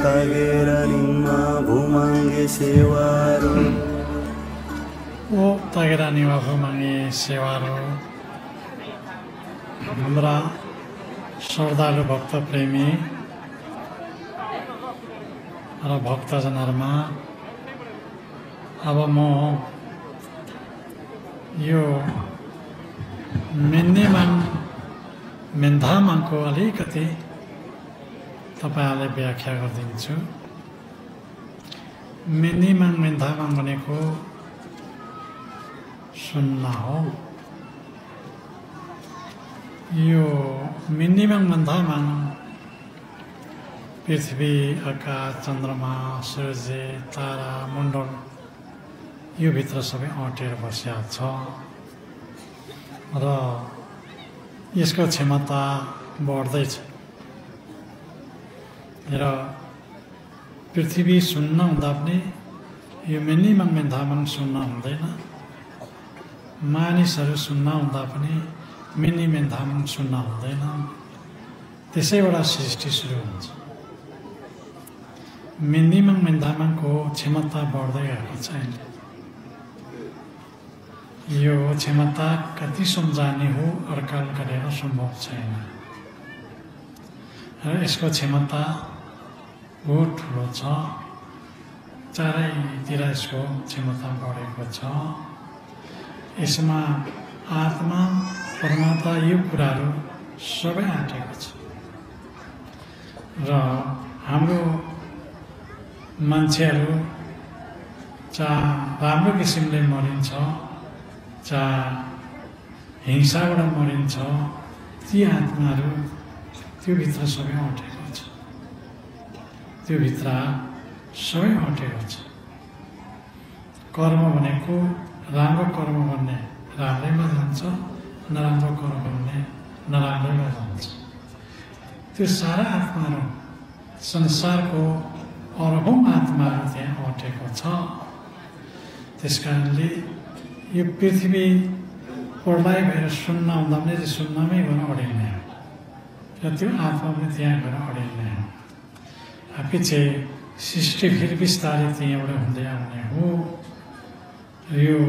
तागेर निम्मा भूमाङ्गे सेवारो ओ तागेर निम्मा भूमाङ्गे सेवारो हाम्रा श्रद्धालु भक्त प्रेमी र भक्तजनहरुमा अब म यो मेन्धामाङको अलिकति तपाईहरुलाई व्याख्या गरिदिन्छु। मेन्धामाङ भनेको सुन्ना हो। यो मेन्धामाङ पृथ्वी, आकाश, चन्द्रमा, सूर्य, तारा, मण्डल यो भित्र सबै अटेर बसेको छ र यसको क्षमता बढ्दैछ र पृथ्वी सुन्न हुँदा पनि यो मेन्धामाङ सुन्न हुँदैन। मानिसहरू सुन्न हुँदा पनि मेन्धामाङ सुन्न हुँदैन। त्यसैबाट सृष्टि सुरु हुन्छ। मेन्धामाङको क्षमता बढ्दै गएको छैन। यो क्षमता कति सम्झाने हो अड्कल गरेर सम्भव छैन र यसको क्षमता बहुत ठुलो छ। चारैतिर यसको क्षमता बढेको छ। यसमा आत्मा, परमात्मा यो कुराहरू सबै आँटेको छ र हाम्रो मान्छेहरू चाहे राम्रो किसिमले मरिन्छ, चाहे हिंसाबाट मरिन्छ, ती आत्माहरू त्यो भित्र सबै अटेको छ। त्यो भित्र सबै अटेको छ। कर्म भनेको राम्रो कर्म गर्ने राम्रैमा जान्छ, नराम्रो कर्म गर्ने नराम्रैमा जान्छ। त्यो सारा आत्माहरू संसारको अरबौं आत्माहरू त्यहाँ अटेको छ। त्यसकारणले यो पृथ्वी प्रलय भएर शून्य हुँदा पनि शून्यमै गएर अडिने हो र त्यो आत्मा पनि त्यहाँ गएर अडिने हो। पछि सृष्टि फेरि बिस्तारै त्यहाँबाट हुँदै आउने हो। यो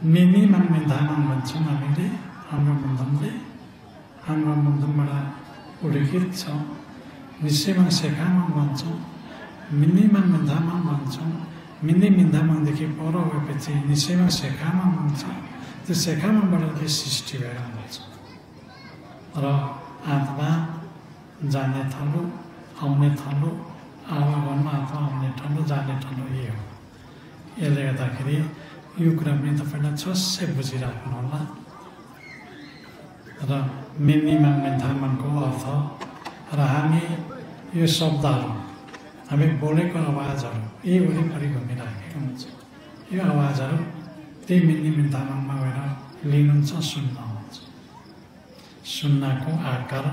मेन्धामाङ भन्छौँ हामीले। हाम्रो मुन्धनबाट उल्लेखित छ। निश्चयमा सेखामाङ भन्छौँ, मेन्धामाङ भन्छौँ। मेन्धामाङदेखि पर गएपछि निश्चयमा सेखामाङ भन्छ। त्यो सेखामाङबाट सृष्टि भएर आउँछ र आत्मा जाने थलो, आउने थलो, आवागमन आत्मा आउने थलो, जाने थलो यही हो। यसले गर्दाखेरि यो कुरा पनि तपाईँलाई छस्सै बुझिराख्नु होला र मेन्धामाङको अर्थ र हामी यो शब्दहरू, हामी बोलेको आवाजहरू यही वरिपरि घुमिराखेको हुन्छ। यो आवाजहरू त्यही मेन्धामाङमा गएर लिनुहुन्छ, सुन्नुहुन्छ। सुन्नको आकार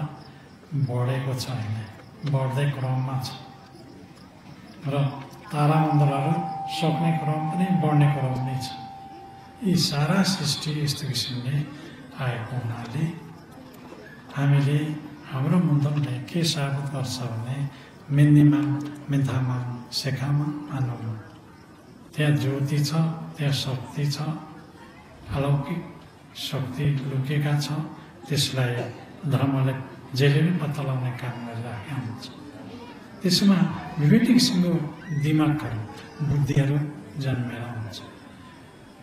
बढेको छ, अहिले बढ्दै क्रममा छ र तारामण्डलहरू सक्ने क्रम पनि बढ्ने क्रम नै छ। यी सारा सृष्टि यस्तो किसिमले आएको हुनाले हामीले हाम्रो मुन्धनले के साबित गर्छ भने मेन्धामाङ, सेखामाङ मानौँ। त्यहाँ ज्योति छ, त्यहाँ शक्ति छ, अलौकिक शक्ति लुकेका छ। त्यसलाई धर्मले जहिले पनि पत्ता लगाउने काम गरिराखेका हुन्छ। त्यसमा विभिन्न किसिमको दिमागहरू, बुद्धिहरू जन्मेर हुन्छ।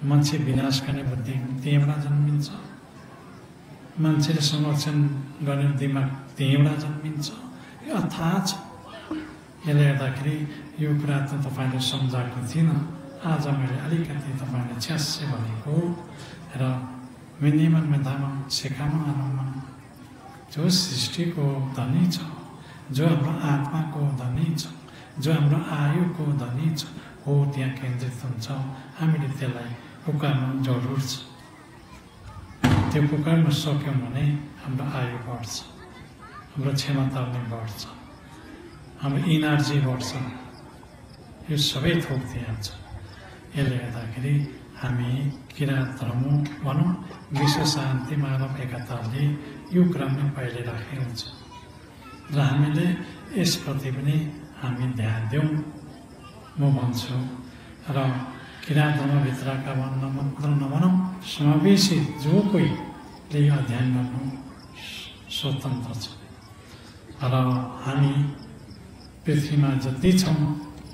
मान्छे विनाश गर्ने बुद्धि त्यहीँबाट जन्मिन्छ। मान्छेले संरक्षण गर्ने दिमाग त्यहीँबाट जन्मिन्छ। यो अथाह छ। यसले गर्दाखेरि यो कुरा त तपाईँले सम्झाएको थिइनँ। आज मैले अलिकति तपाईँले छ्यास्सै भनेको र मेन्धामाङ, सेखामाङ, आनमाङ जो सृष्टिको धनी छ, जो हाम्रो आत्माको धनी छ, जो हाम्रो आयुको धनी छ हो, त्यहाँ केन्द्रित हुन्छ। हामीले त्यसलाई पुकार्नु जरुर छ। त्यो पुकार्न सक्यौँ भने हाम्रो आयु बढ्छ, हाम्रो क्षमता पनि बढ्छ, हाम्रो इनर्जी बढ्छ। यो सबै थोक त्यहाँ छ। यसले गर्दाखेरि हामी किराँत धर्म भनौँ, विश्व शान्ति मानव एकताले यो क्रममा पहिले राखेको हुन्छ र हामीले यसप्रति पनि हामी ध्यान दिउँ म भन्छु। र किराँत धर्मभित्रका मात्र नभनौँ, समावेशी जो कोहीले अध्ययन गर्नु स्वतन्त्र छ। र हामी पृथ्वीमा जति छौँ,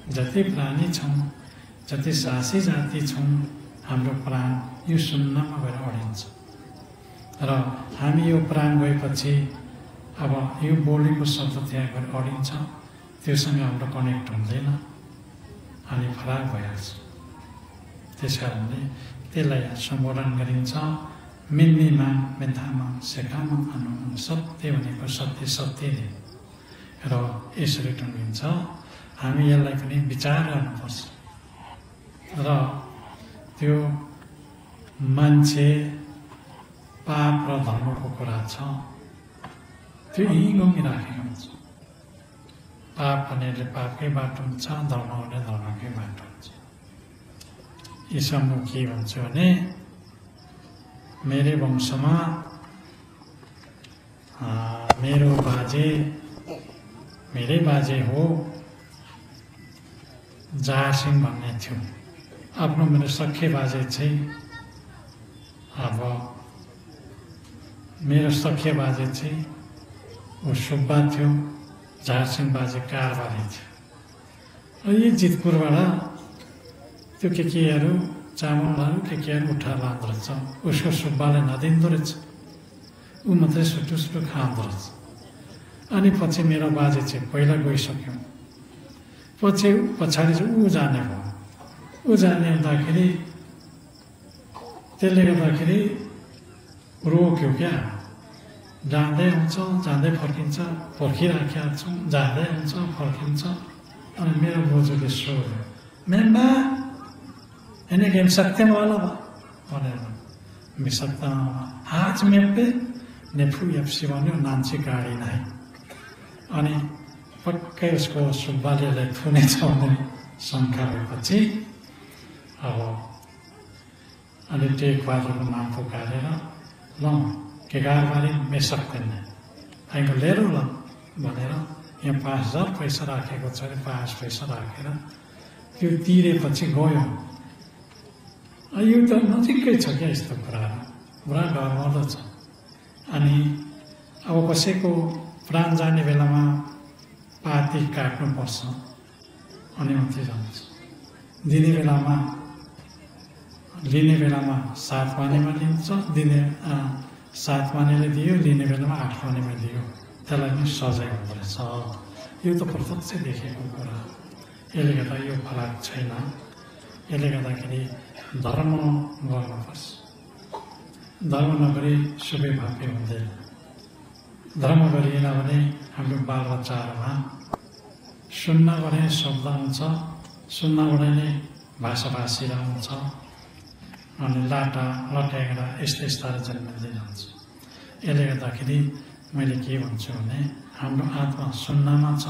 जति प्राणी छौँ, जति सासी जाति छौँ, हाम्रो प्राण यो शून्यमा गएर अडिन्छ। र हामी यो प्राण गएपछि अब यो बोलीको शब्द त्यहाँ गएर अडिन्छ, त्योसँग हाम्रो कनेक्ट हुँदैन अनि फराक भइहाल्छ। त्यस कारणले त्यसलाई सम्बोधन गरिन्छ मिन्नीमाङ मेन्थामाङ सेकामाङ अनुमाङ, सत्य भनेको सत्य सत्य नै। र यसरी टुङ्गिन्छ। हामी यसलाई पनि विचार गर्नुपर्छ। र त्यो मान्छे पाप र धर्मको कुरा छ, त्यो यहीँ गमिराखेको हुन्छ। पाप भनेले पापकै बाटो हुन्छ, धर्म भने धर्मकै बाटो हुन्छ। ईसामा के भन्छ भने मेरै वंशमा मेरै बाजे हो जहासिङ भन्ने थियो। आफ्नो मेरो सख्य बाजे चाहिँ अब मेरो सख्य बाजे चाहिँ ऊ सुब्बा थियो, जहासिङ बाजे कारबारी थियो। र यी जितपुरबाट त्यो केहरू चामलहरू केहरू उठाएर लाँदो रहेछ, उसको सुब्बाले नदिँदो रहेछ, ऊ मात्रै सुटु सुटु खाँदो रहेछ। अनि पछि मेरो बाजे चाहिँ पहिला गइसक्यो, पछि पछाडि चाहिँ ऊ जाने भयो। ऊ जाने हुँदाखेरि त्यसले गर्दाखेरि रोक्यो क्या, जाँदै हुन्छ जाँदै फर्किन्छ, पर्खिराखेका छौँ, जाँदै हुन्छ फर्किन्छ। अनि मेरो बोजूले सोध्यो, मेम्बा इन्हें गेम सकते वाला भनेर मिसक्ता हात मेप्पे नेफु एफसी भन्यो, नान्ची गाडी नै। अनि पक्कै उसको सुब्बाले थुनेछ भन्ने शङ्का भएपछि अब अनि टेकबहादुरको नाम पुकारेर ल केगारबारी मेसक्दैन आइको लिएर ल भनेर यहाँ 5000 पैसा राखेको छ अरे 5 पैसा राखेर त्यो तिरेपछि गयो। यो त नजिकै छ क्या यस्तो कुराहरू, पुरा डरमर्दो छ। अनि अब कसैको प्राण जाने बेलामा पाती काट्नुपर्छ, अनि मात्रै जान्छ। दिने बेलामा लिने बेलामा 7 मानेमा लिन्छ, दिने 7 मानेले दियो, लिने बेलामा 8 मानेमा दियो, त्यसलाई पनि सजाय हुँदो रहेछ। यो त प्रत्यक्ष देखेको कुरा। यसले गर्दा यो फरक छैन। यसले गर्दाखेरि धर्म गर्नुपर्छ। धर्म नगरी शुभै भव्य हुँदैन। धर्म गरिएन भने हाम्रो बालबच्चाहरूमा सुन्न भने शब्द हुन्छ, सुन्नबाट नै भाषाभाषी हुन्छ, अनि लाटा लट्याएर यस्ता यस्ताहरू जन्मिँदै जान्छ। यसले गर्दाखेरि मैले के भन्छु भने हाम्रो आत्मा सुन्नमा छ,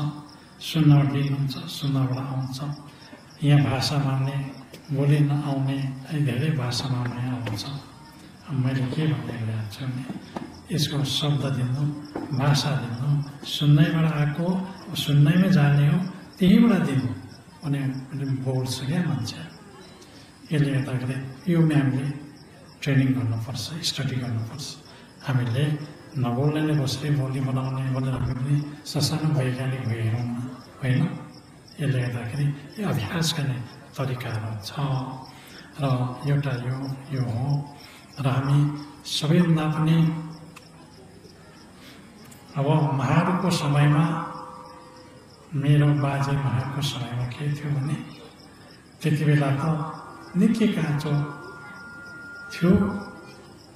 सुन्नबाट लिनुहुन्छ, सुन्नबाट आउँछ। यहाँ भाषा मान्ने बोली नआउने धेरै भाषामा माया आउँछ। मैले के भन्दै गएको छु भने यसको शब्द दिनु, भाषा दिनु, सुन्नैबाट आएको सुन्नैमै जाने हो त्यहीबाट दिनु भने बोल्छ क्या मान्छे। यसले गर्दाखेरि यो हामीले ट्रेनिङ गर्नुपर्छ, स्टडी गर्नुपर्छ। हामीले नबोल्ने नै बस्दै बोली बनाउने भनेर हामी पनि ससानो वैज्ञानिक भइरहँ होइन। यसले गर्दाखेरि यो अभ्यास गर्ने तरिकाहरू छ र एउटा यो हो। र हामी सबैभन्दा पनि अब महारुको समयमा मेरो बाजे महारुको समयमा के थियो भने त्यति बेला त निकै काँचो थियो,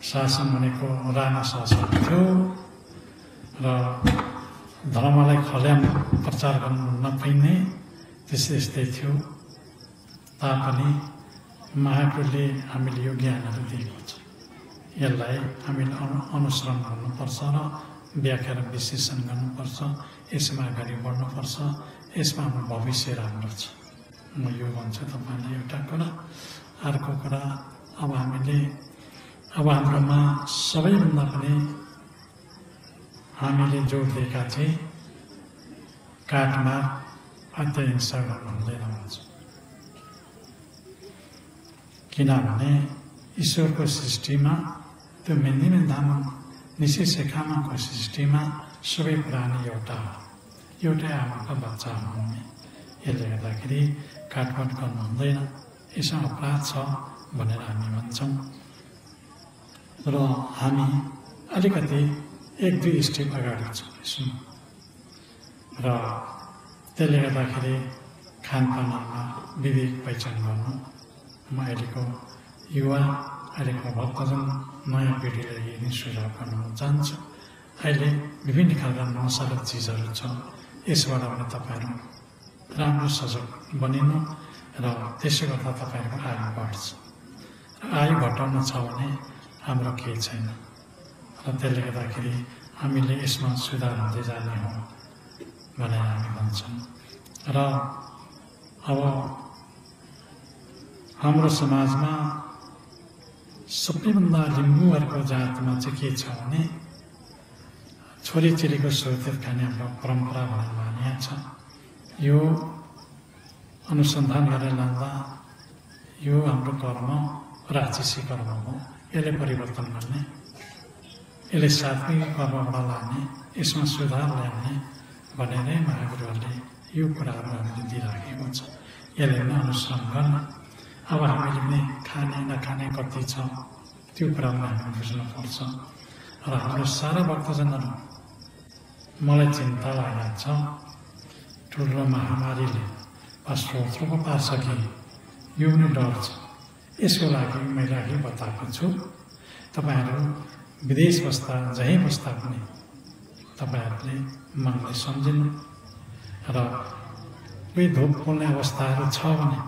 शासन भनेको राणा शासन थियो र धर्मलाई खल्याम प्रचार गर्नु नपाइने त्यस्तै थियो। तापनि महाप्रभुले हामीले यो ज्ञानहरू दिएको छ। यसलाई हामीले अनुसरण गर्नुपर्छ र व्याख्या विश्लेषण गर्नुपर्छ, यसमा अगाडि बढ्नुपर्छ, यसमा हाम्रो भविष्य राम्रो छ। म यो भन्छु तपाईँलाई एउटा कुरा। अर्को कुरा अब हाम्रोमा सबैभन्दा पनि हामीले जोड दिएका चाहिँ काटमा अत्यहिंसा गर्नु हुँदैन भन्छ। किनभने ईश्वरको सृष्टिमा त्यो मेन्दिमेन्दाम निसिसेखामाको सृष्टिमा सबै प्राणी एउटा हो, एउटै आमाका बच्चा हुनुहुने। यसले गर्दाखेरि काटपाट गर्नु हुँदैन, यसमा अपराध छ भनेर हामी भन्छौँ। र हामी अलिकति 1-2 स्टेप अगाडि छौँ यसमा। र त्यसले गर्दाखेरि खानपानमा विवेक पहिचान गर्नु म अहिलेको युवा, अहिलेको भक्तजन नयाँ पिँढीलाई यही सुझाव गर्न चाहन्छु। अहिले विभिन्न खालका नसाका चिजहरू छ, यसबाट पनि तपाईँहरू राम्रो सजग बनिनु र त्यसो गर्दा तपाईँहरूको आयु बढ्छ। आयु घटाउन छ भने हाम्रो केही छैन। र त्यसले गर्दाखेरि हामीले यसमा सुधार हुँदै जाने हो भनेर हामी भन्छौँ। र अब हाम्रो समाजमा सबैभन्दा लिम्बूहरूको जातमा चाहिँ के छ भने छोरीचेलीको सोतेर खाने हाम्रो परम्परा भनेर मानिएको छ। यो अनुसन्धान गरेर लाँदा यो हाम्रो कर्म राजसी कर्म हो, यसले परिवर्तन गर्ने, यसले सात्विक कर्मबाट लाने, यसमा सुधार ल्याउने भनेर महागुरुहरूले यो कुराहरू हामीले दिइराखेको छ। यसले नै अनुसरण गर्न। अब हामीले पनि खाने नखाने कति छ त्यो कुरालाई हामी बुझ्नुपर्छ। र हाम्रो सारा भक्तजनहरू मलाई चिन्ता लागेको छ, ठुलो महामारीले अस्त्रोत्र पो पार्छ कि यो पनि डर छ। यसको लागि मैले अघि बताएको छु, तपाईँहरू विदेश बस्दा जहीँ बस्दा पनि तपाईँहरूले मनले सम्झिनु। र कोही धुप पोल्ने अवस्थाहरू छ भने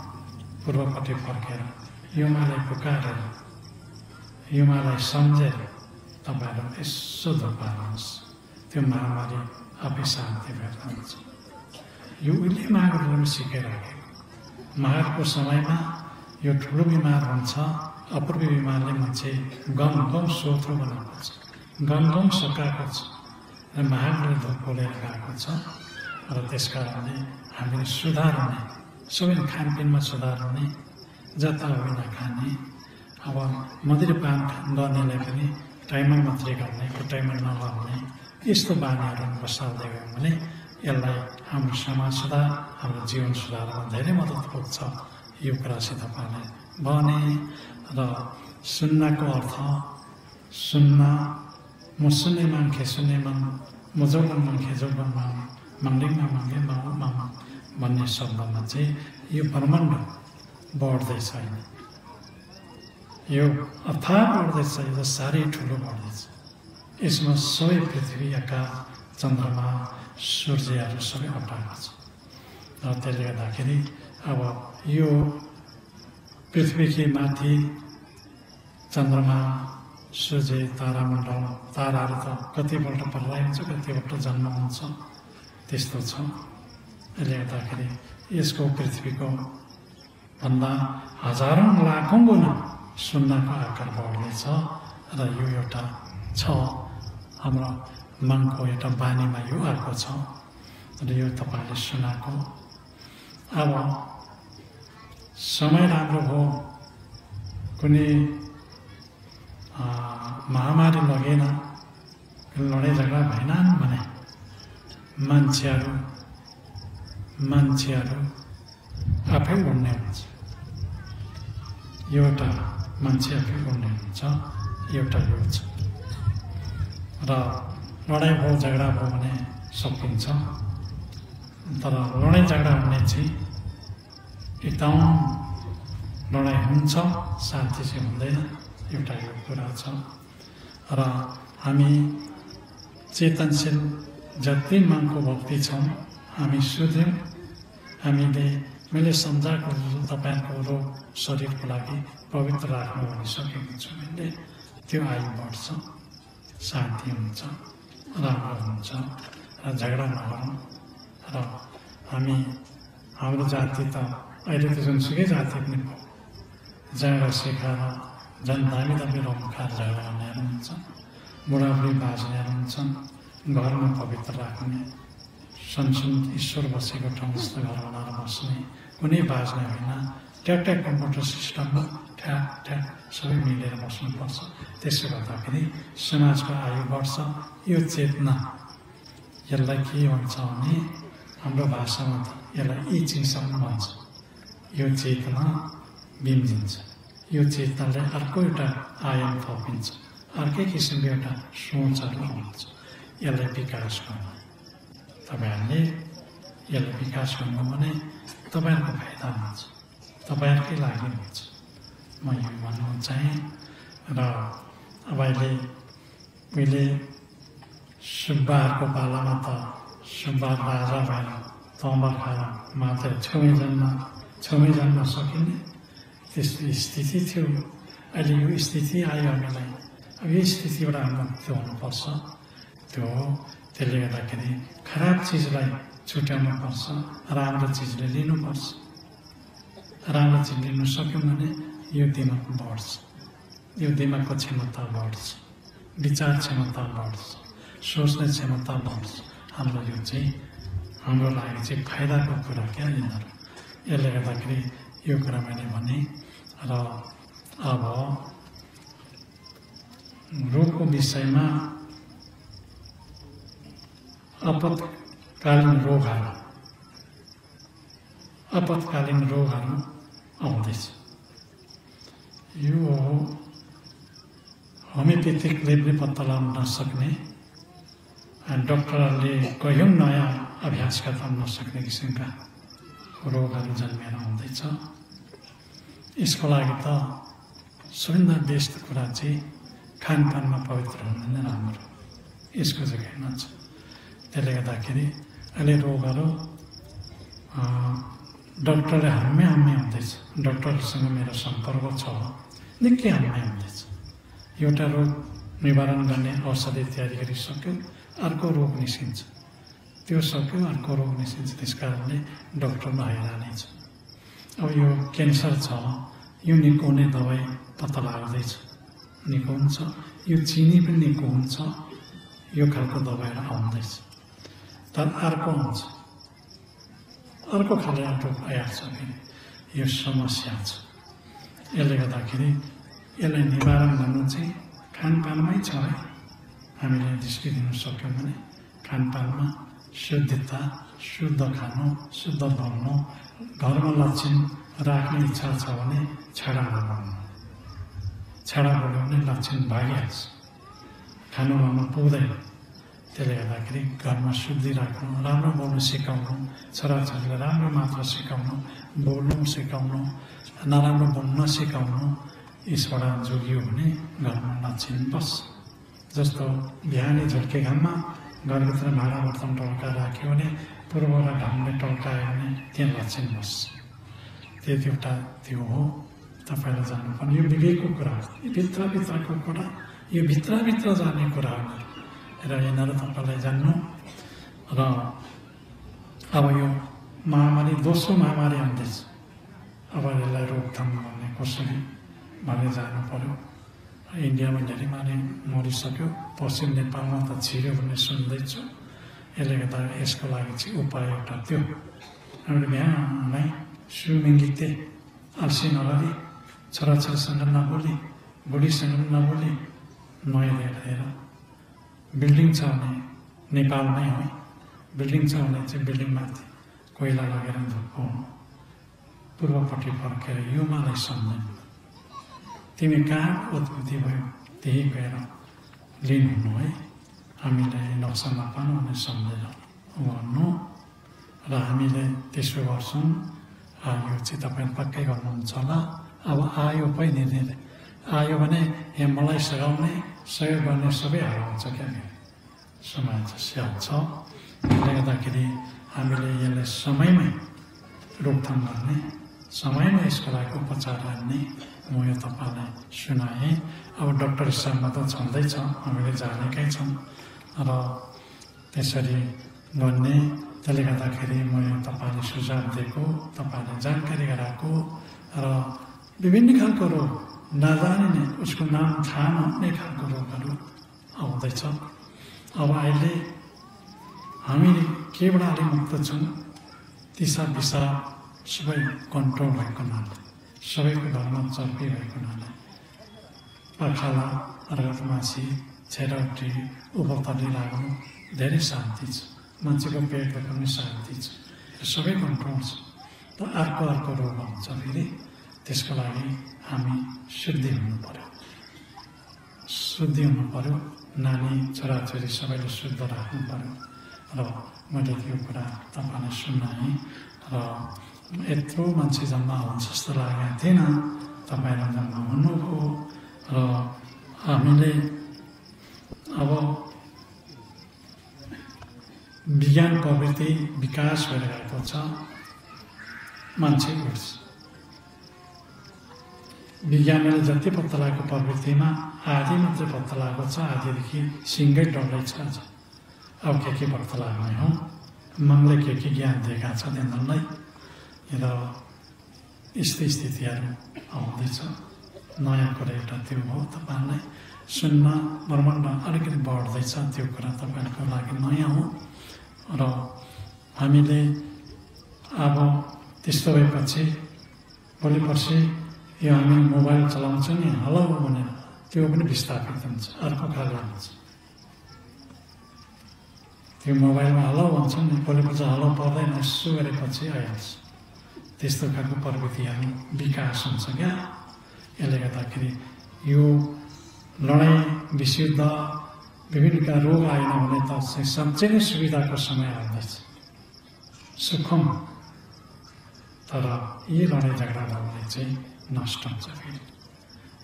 पूर्वपट्टि फर्केर युमालाई पुकारेर युमालाई सम्झेर तपाईँहरू यसो धुप हाल्नुहोस्, त्यो महामारी आफै शान्ति भएर जान्छ। यो उहिले माघहरू सिकाइराखेको। माघको समयमा यो ठुलो बिमार हुन्छ, अपूर्व बिमारले मान्छे गम सोत्रो बनाएको छ, गम सकाएको छ र माघले धुप पोलेर गएको छ। र त्यस कारणले हामीले सुधार हुने, सबै खानपिनमा सुधार हुने, जताभावी नखाने। अब मदिरापान गर्नेलाई पनि टाइममा मात्रै गर्ने, टाइममा नगर्ने, यस्तो बानीहरू बसाल्दै गयो भने यसलाई हाम्रो समाज सुधार, हाम्रो जीवन सुधारमा धेरै मद्दत पुग्छ। यो कुरासित तपाईँले भने। र सुन्नको अर्थ सुन्न, म सुन्ने मान्छे सुन्ने मन, म जौवन मान्छे जौवन मान, मङ्लिङमा मङ्गे मामा भन्ने शब्दमा चाहिँ यो ब्रह्माण्ड बढ्दैछ। यो अथाह बढ्दैछ, यो साह्रै ठुलो बढ्दैछ। यसमा सबै पृथ्वी, आकाश, चन्द्रमा, सूर्यहरू सबै अटाएको छ। र त्यसले गर्दाखेरि अब यो पृथ्वीकै माथि चन्द्रमा, सूर्य, तारामण्डल, ताराहरू त कतिपल्ट प्रलय हुन्छ, कतिपल्ट जन्म हुन्छ, त्यस्तो छ। यसले गर्दाखेरि यसको पृथ्वीको भन्दा हजारौँ लाखौँ गुणा सुन्नको आकार बढ्नेछ। र यो एउटा छ हाम्रो मनको एउटा बानीमा यो आएको छ। र यो तपाईँले सुनाएको। अब समय राम्रो हो, कुनै महामारी लगेन, लडाइँ झगडा भएनन् भने मान्छेहरू आफै उड्ने हुन्छ। एउटा मान्छे आफै उड्ने हुन्छ, एउटा यो छ। र लडाइँ भयो झगडा भयो भने सकिन्छ, तर लडाइँ झगडा हुने चाहिँ एकदम लडाइँ हुन्छ, शान्ति चाहिँ हुँदैन, एउटा यो कुरा छ। र हामी चेतनशील जति मनको भक्ति छौँ हामी सुध्यौँ। मैले सम्झाएको तपाईँहरूको शरीरको लागि पवित्र राख्नु भनिसकेको छु मैले। त्यो आयु बढ्छ, शान्ति हुन्छ, राम्रो हुन्छ, र झगडा नगरौँ। र हाम्रो जाति त अहिले त जुनसुकै जाति पनि भयो, झगडा सिकाएर झन् दामी रमखार झगडा गर्नेहरू हुन्छन्, बुढाबुढी बाँच्नेहरू हुन्छन्, घरमा पवित्र राख्ने सनसन ईश्वर बसेको ठाउँ जस्तो घर बनाएर बस्ने, कुनै बाज्ने होइन, ट्याक ट्याक कम्प्युटर सिस्टममा ठ्याक ठ्याक सबै मिलेर बस्नुपर्छ। त्यसो गर्दाखेरि समाजको आयु बढ्छ। यो चेतना, यसलाई के भन्छ भने हाम्रो भाषामा त यसलाई इचिसम्म भन्छ। यो चेतना बिम्जिन्छ, यो चेतनाले अर्को एउटा आयाम थपिन्छ, अर्कै किसिमको एउटा सोचहरू आउँछ। यसलाई विकास गर्नु, तपाईँहरूले यसलाई विकास गर्नु भने तपाईँहरूको फाइदा हुन्छ, तपाईँहरूकै लागि हुन्छ। म यो भन्नु चाहेँ। र अब अहिले पहिले सुब्बाहरूको पालामा त सुब्बा राजा भएर तम्बा खाएर मात्र छेउमै जन्म सकिने त्यस्तो स्थिति थियो। अहिले यो स्थिति आयो हामीलाई। अब यो स्थितिबाट हामी मुक्त हुनुपर्छ। त्यसले गर्दाखेरि खराब चिजलाई छुट्याउनु पर्छ, राम्रो चिजले लिनुपर्छ। राम्रो चिज लिनु सक्यौँ भने यो दिमाग बढ्छ, यो दिमागको क्षमता बढ्छ, विचार क्षमता बढ्छ, सोच्ने क्षमता बढ्छ। हाम्रो यो चाहिँ हाम्रो लागि चाहिँ फाइदाको कुरा क्या यिनीहरू। यसले गर्दाखेरि यो कुरा मैले भने। र अब रोगको विषयमा आपतकालीन रोगहरू आउँदैछ। यो होमियोपेथिकले पनि पत्ता लगाउन नसक्ने, डक्टरहरूले कयौँ नयाँ अभ्यास गर्न नसक्ने किसिमका रोगहरू जन्मेर आउँदैछ। यसको लागि त सबैभन्दा बेस्ट कुरा चाहिँ खानपानमा पवित्र हुनु नै राम्रो, यसको चाहिँ हेर्न छ। त्यसले गर्दाखेरि अहिले रोगहरू डक्टरले हाम्रै आउँदैछ। डक्टरसँग मेरो सम्पर्क छ, निकै हाम्रै आउँदैछ। एउटा रोग निवारण गर्ने औषधि तयारी गरिसक्यो, अर्को रोग निस्किन्छ, त्यो सक्यो, अर्को रोग निस्किन्छ। त्यस कारणले डक्टरमा हैरानी छ। अब यो क्यान्सर छ, यो निको हुने दबाई पत्ता लाग्दैछ, निको हुन्छ। यो चिनी पनि निको हुन्छ, यो खालको दबाईहरू आउँदैछ। तर अर्को हुन्छ, अर्को खाले रोग आइहाल्छ फेरि। यो समस्या छ। यसले गर्दाखेरि यसलाई निवारण गर्नु चाहिँ खानपानमै छ है। हामीले निस्किदिनु सक्यौँ भने खानपानमा शुद्धता, शुद्ध खानु, शुद्ध बनाउनु, घरमा लक्षण राख्ने इच्छा छ भने छाडा बनाउनु, छाडा बनायो भने लक्षण भागिहाल्छ, खानु लाउनु पुग्दैन। त्यसले गर्दाखेरि घरमा शुद्धि राख्नु, राम्रो बोल्नु सिकाउनु, छोराछोरीलाई राम्रो मात्र सिकाउनु, बोल्नु सिकाउनु, नराम्रो बोल्नु नसिकाउनु। यसबाट जोगियो भने घरमा लक्षण बस्छ। जस्तो बिहानै झुल्के घाममा घरभित्र भाँडा बर्तन टल्का राख्यो भने पूर्वबाट घामले टल्कायो भने त्यहाँ लक्षण बस्छ। एउटा त्यो हो, तपाईँलाई जान्नुपर्ने। यो विवेकको कुरा हो, यो भित्रभित्रको कुरा, यो भित्रभित्र जाने कुरा हो र यिनीहरू तपाईँलाई जान्नु। र अब यो महामारी, दोस्रो महामारी आउँदैछ। अब यसलाई रोकथाम गर्ने कसरी भन्ने जानु पर्यो। इन्डियामा धेरै मानिस मरिसक्यो, पश्चिम नेपालमा त छिर्यो भन्ने सुन्दैछु। यसले गर्दा यसको लागि चाहिँ उपाय एउटा त्यो, हामीले बिहानै स्विमिङ गीते अल्छी नगरी, छोराछोरीसँग नबोली, बुढीसँग नबोली, नुहाइदिएर हेर। बिल्डिङ छ भने नेपालमै हो, बिल्डिङ छ भने चाहिँ बिल्डिङमाथि कोइला लगेर धुपाउनु, पूर्वपट्टि फर्केर यो मलाई सम्झनु, तिमी कहाँ उत्पत्ति भयो त्यही गएर लिनुहुनु है, हामीलाई नक्सा नपाउनु भने सम्झेर भन्नु। र हामीले त्यसो गर्छौँ। यो चाहिँ तपाईँ पक्कै गर्नुहुन्छ होला। अब आयो पनि आयो भने यहाँ मलाई सघाउने, सहयोग गर्ने सबै हराउँछ क्या, समय स्याहार छ। त्यसले गर्दाखेरि हामीले यसलाई समयमै रोकथाम गर्ने, समयमा यसको लागि उपचार गर्ने म यो तपाईँलाई सुनाएँ। अब डक्टर हिसाबमा त छँदैछ, हामीले जानेकै छौँ र त्यसरी गर्ने। त्यसले गर्दाखेरि म यो तपाईँले सुझाव दिएको, तपाईँले जानकारी गराएको। र विभिन्न खालको रोग, नजानिने, उसको नाम थाहा नहुने खालको रोगहरू आउँदैछ। अब अहिले हामीले केबाट अलि मुक्त छौँ दिशा दिशा सबै कन्ट्रोल भएको हुनाले सबैको घरमा चर्पी भएको हुनाले पर्खाला अर्घटमासी छेरौटी उपतली लाग्नु धेरै शान्ति छ मान्छेको पेटको पनि शान्ति छ सबै कन्ट्रोल छ त अर्को रोग आउँछ फेरि त्यसको लागि हामी शुद्धि हुनु पर्यो नानी छोराछोरी सबैले शुद्ध राख्नु पर्यो र मैले त्यो कुरा तपाईँलाई सुनाएँ र यत्रो मान्छे जम्मा हुन्छ जस्तो लागेको थिएन तपाईँलाई जम्मा हुनुभयो र हामीले अब विज्ञान प्रवृत्ति विकास भइरहेको छ मान्छे उठ्छ विज्ञानले जति पत्ता लागेको प्रवृत्तिमा आधी मात्रै पत्ता लागेको छ आधीदेखि सिङ्गै डल्लै छ अब के पत्ता लाग्ने हो मनले के ज्ञान दिएका छ तिनीहरूलाई र यस्तै स्थितिहरू आउँदैछ नयाँ कुरा एउटा त्यो हो तपाईँहरूलाई सुन्न ब्रह्माण्ड अलिकति बढ्दैछ त्यो कुरा तपाईँहरूको लागि नयाँ हो र हामीले अब त्यस्तो भएपछि भोलि पर्सि यो हामी मोबाइल चलाउँछ नि हलो भनेर त्यो पनि विस्थापित हुन्छ अर्को खालको हुन्छ त्यो मोबाइलमा हलो भन्छ नि भोलिपर्छ हलो पर्दैन यसो गरेपछि आइहाल्छ त्यस्तो खालको प्रवृत्तिहरू विकास हुन्छ क्या यसले गर्दाखेरि यो लडाइँ विशुद्ध विभिन्न रोग आएन भने त साँच्चै नै सुविधाको समय आउँदैछ सुखम तर यी लडाइँ झगडा भने चाहिँ नष्ट हुन्छ फेरि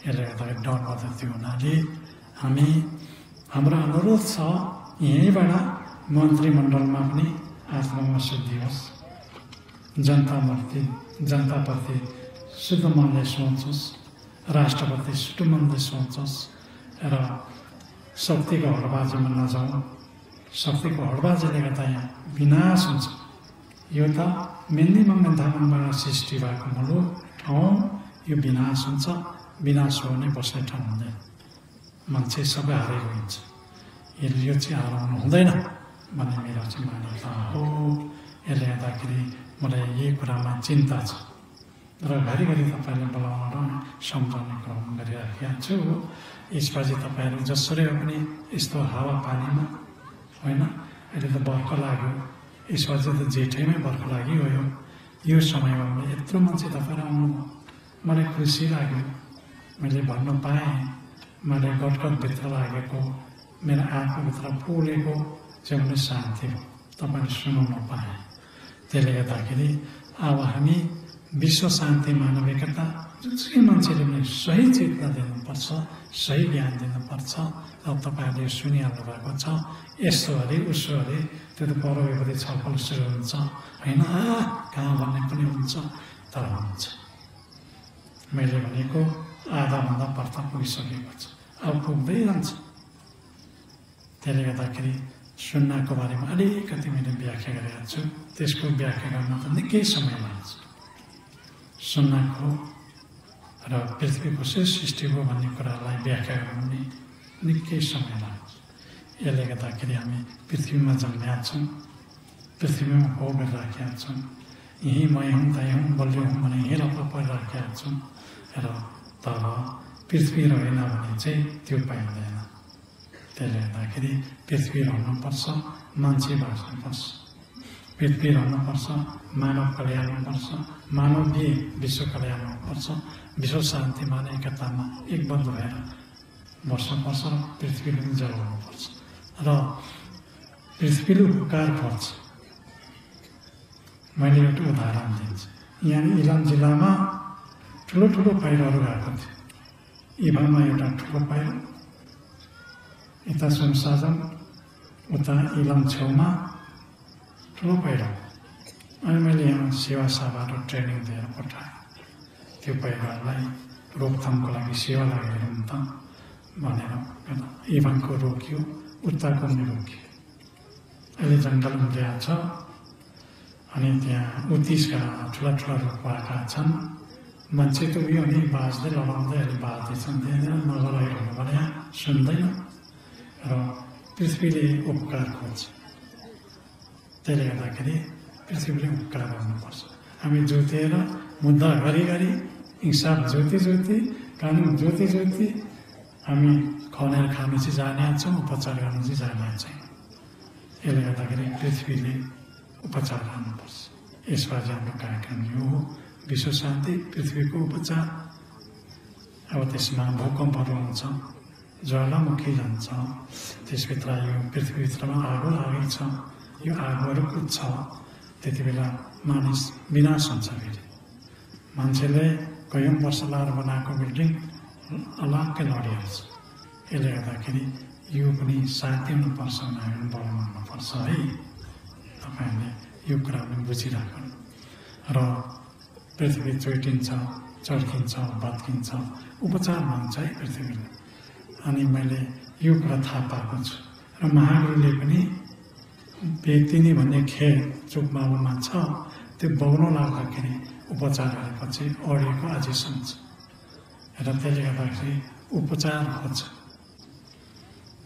यसले गर्दाखेरि डर पद्धति हुनाले हाम्रो अनुरोध छ यहीँबाट मन्त्रीमण्डलमा पनि आत्मामा शुद्धि होस् जनताप्रति शुद्ध मनले सोचोस् राष्ट्रप्रति शुद्ध मनले सोचोस् र शक्तिको हडबाजीमा नजाउँ शक्तिको हडबाजीले गर्दा यहाँ विनाश हुन्छ यो त मेन्दी मङ्गन थापाबाट सृष्टि भएको मुलुक ठाउँ यो विनाश हुन्छ विनाश हो भने बस्ने ठाउँ हुँदैन मान्छे सबै हारेको हुन्छ यो चाहिँ हराउनु हुँदैन भन्ने मेरो चाहिँ मान्यता हो यसले गर्दाखेरि मलाई यही कुरामा चिन्ता छ र घरिघरि तपाईँले बोलाउन र सम्झाउने क्रम गरिराखेको छु यसपछि तपाईँहरू जसरी पनि यस्तो हावापानीमा होइन अहिले त बर्खा लाग्यो यसपछि त जेठैमै बर्खा लागिगयो यो समयमा यत्रो मान्छे तपाईँहरू आउनु मलाई खुसी लाग्यो मैले भन्न पाएँ मैले गटगटभित्र लागेको मेरो आँखाभित्र फुलेको चाहिँ मलाई शान्ति हो तपाईँले सुनाउन पाएँ त्यसले गर्दाखेरि अब हामी विश्व शान्ति मानविकता जुनसुकै मान्छेले पनि सही चेतना दिनुपर्छ सही ज्ञान दिनुपर्छ र तपाईँहरूले सुनिहाल्नु भएको छ यस्तो अरे उसो अरे त्यो त परवेपरि छलफल सुरु हुन्छ होइन कहाँ भन्ने पनि हुन्छ तर हुन्छ मैले भनेको आधाभन्दा पर्दा पुगिसकेको छ अब पुग्दै जान्छ त्यसले गर्दाखेरि सुन्नाको बारेमा अलिकति मैले व्याख्या गरेको छु त्यसको व्याख्या गर्न त निकै समय लाग्छ सुन्नाको र पृथ्वीको सृष्टि हो भन्ने कुरालाई व्याख्या गर्नु पनि निकै समय लाग्छ यसले गर्दाखेरि हामी पृथ्वीमा जन्मेका छौँ पृथ्वीमा हो गरिराखेका छौँ यहीँ म हुँ त हुँ बलियो हुँ भने यहीँ लप्पा परिराखेका छौँ र तर पृथ्वी रहेन भने चाहिँ त्यो पाइँदैन त्यसले गर्दाखेरि पृथ्वी रहनुपर्छ मान्छे बाँच्नुपर्छ पृथ्वी रहनुपर्छ मानव कल्याण हुनुपर्छ मानवीय विश्व कल्याण हुनुपर्छ विश्व शान्तिमा एकतामा एकबद्ध भएर बस्नुपर्छ पृथ्वीले पनि जगाउनुपर्छ र पृथ्वीले उपकार पर्छ मैले एउटा उदाहरण दिन्छु यहाँ इलाम जिल्लामा ठुलो ठुलो पहिरोहरू गएको थियो इभामा एउटा ठुलो पहिरो यता सुनसाजन उता इलाम छेउमा ठुलो पहिरो अनि मैले यहाँ सेवा सभाबाट ट्रेनिङ दिएर पठाएँ त्यो पहिरोहरूलाई रोकथामको लागि सेवा लागेर त भनेर इभानको रोकियो उताको पनि रोकियो अहिले जङ्गल उम्रिया छ अनि त्यहाँ 29 का ठुला ठुला रुख भएका छन् मान्छे त उयो नि बाँच्दै लडाउँदै अहिले बाँच्दैछन् त्यहाँनिर नगराइरहनु भने सुन्दैन र पृथ्वीले उपकार खोज्छ त्यसले गर्दाखेरि पृथ्वीले उपकार गर्नुपर्छ। हामी जोतेर मुद्दा घरिघरि हिसाब जोति कानुन जोति हामी खनेर खानु चाहिँ जाने छौँ, उपचार गर्नु चाहिँ जाने छैन। यसले गर्दाखेरि पृथ्वीले उपचार गर्नुपर्छ। यसबारे हाम्रो कार्यक्रम यो हो, विश्व शान्ति पृथ्वीको उपचार। अब त्यसमा भूकम्पहरू हुन्छ, ज्वालामुखी जान्छ, त्यसभित्र यो पृथ्वीभित्रमा आगो लागेको छ, यो आगोहरू कुद्छ, त्यति बेला मानिस विनाश हुन्छ। फेरि मान्छेले कयौँ वर्ष लाएर बनाएको बिल्डिङ अलग्गै लडिहाल्छ। यसले गर्दाखेरि यो पनि शान्ति हुनुपर्छ, उनीहरू बनाउनुपर्छ है। तपाईँहरूले यो कुरा पनि बुझिराख्नु। र पृथ्वी चोइटिन्छ, चर्किन्छ, भत्किन्छ, उपचार माग्छ है पृथ्वीले। अनि मैले यो कुरा थाहा पाएको छु। र महागुरुले पनि बेतिनी भन्ने खेल चुकमामा छ, त्यो बग्न लाग्दाखेरि उपचार गरेपछि अडिएको अझै सुन्छ। र त्यसले गर्दाखेरि उपचार खोज्छ।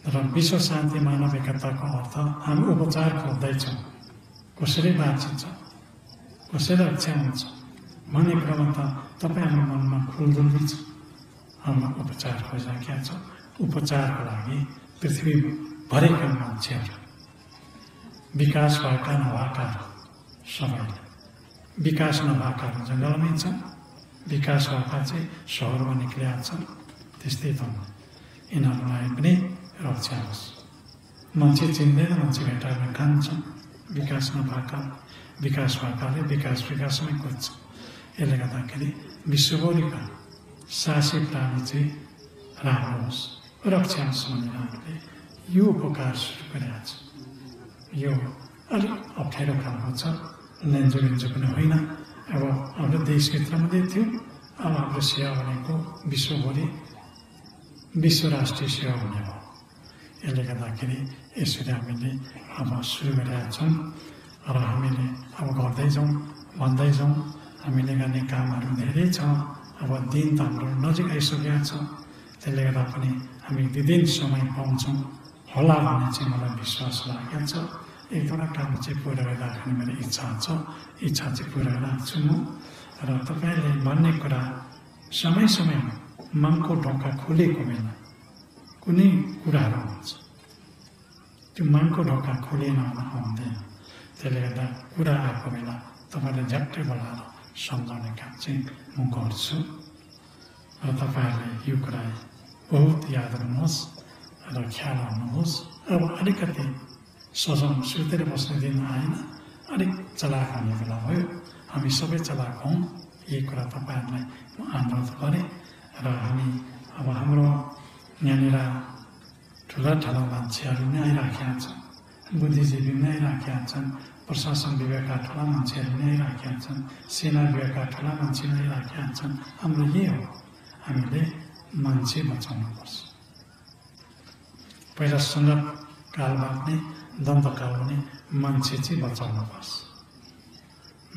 र विश्व शान्ति मानव एकताको अर्थ हामी उपचार खोज्दैछौँ। कसरी बाँचिन्छ, कसरी रक्षा हुन्छ भन्ने कुरामा त तपाईँहरूको मनमा खुल्दुली छ। हाम्रो उपचार खोजिराखेका छौँ। उपचारको लागि पृथ्वीभरिका मान्छेहरू, विकास भएका नभएका सबैले, विकास नभएका जङ्गलमै छन्, विकास भएका चाहिँ सहरमा निक्लिया छन्। त्यस्तै त यिनीहरूलाई पनि रक्षा होस्। मान्छे चिन्दैन, मान्छे भेटाएर खान्छन्। विकास नभएका, विकास भएकाले विकासमै खोज्छ। यसले गर्दाखेरि विश्वभरिका सासी प्राणी चाहिँ राम्रो होस्, रक्षा होस् भनेर हामीले यो उपकार सुरु गरेका छ। यो अलिक अप्ठ्यारो खालको छ, लेन्जो पनि होइन। अब हाम्रो देशभित्र मात्रै थियो, अब हाम्रो सेवा भनेको विश्वभरि विश्व राष्ट्रिय सेवा हुने हो। यसले गर्दाखेरि यसरी हामीले अब सुरु गरेका छौँ। र हामीले अब गर्दै जाउँ, भन्दै जाउँ। हामीले गर्ने कामहरू धेरै छ। अब दिन त हाम्रो नजिक आइसकेका छ। त्यसले गर्दा पनि हामी दिन समय पाउँछौँ होला भन्ने चाहिँ मलाई विश्वास लागेको छ। एक दुईवटा काम चाहिँ पुरा गरिराख्ने मेरो इच्छा छ। इच्छा चाहिँ पुरा गरिरहेको छु म। र तपाईँले भन्ने कुरा समय समयमा मनको ढोका खोलेको बेला कुनै कुराहरू हुन्छ, त्यो मनको ढोका खोलिएन हुँदैन। त्यसले गर्दा कुरा आएको बेला तपाईँले झट्टै बोलाएर सम्झाउने काम चाहिँ म गर्छु। र तपाईँहरूले यो कुरा बहुत याद गर्नुहोस् र ख्याल गर्नुहोस्। अब अलिकति सजाउनु सुतेर बस्ने दिन आएन, अलिक चलाक हुने बेला भयो। हामी सबै चलाक हौँ, यही कुरा तपाईँहरूलाई म अनुरोध गरेँ। र हामी अब हाम्रो यहाँनिर ठुला मान्छेहरू नै आइराखेका छन्, बुद्धिजीवी नै आइराखेका छन्, प्रशासन विभागका ठुला मान्छेहरू नै आइराखेका छन्, सेना विभागका ठुला मान्छे नै आइराखेका छन्। हाम्रो यही हो, हामीले मान्छे बचाउनुपर्छ। पहिला सङ्गत कालमा पनि दन्तकाल पनि मान्छे चाहिँ बचाउनुपर्छ।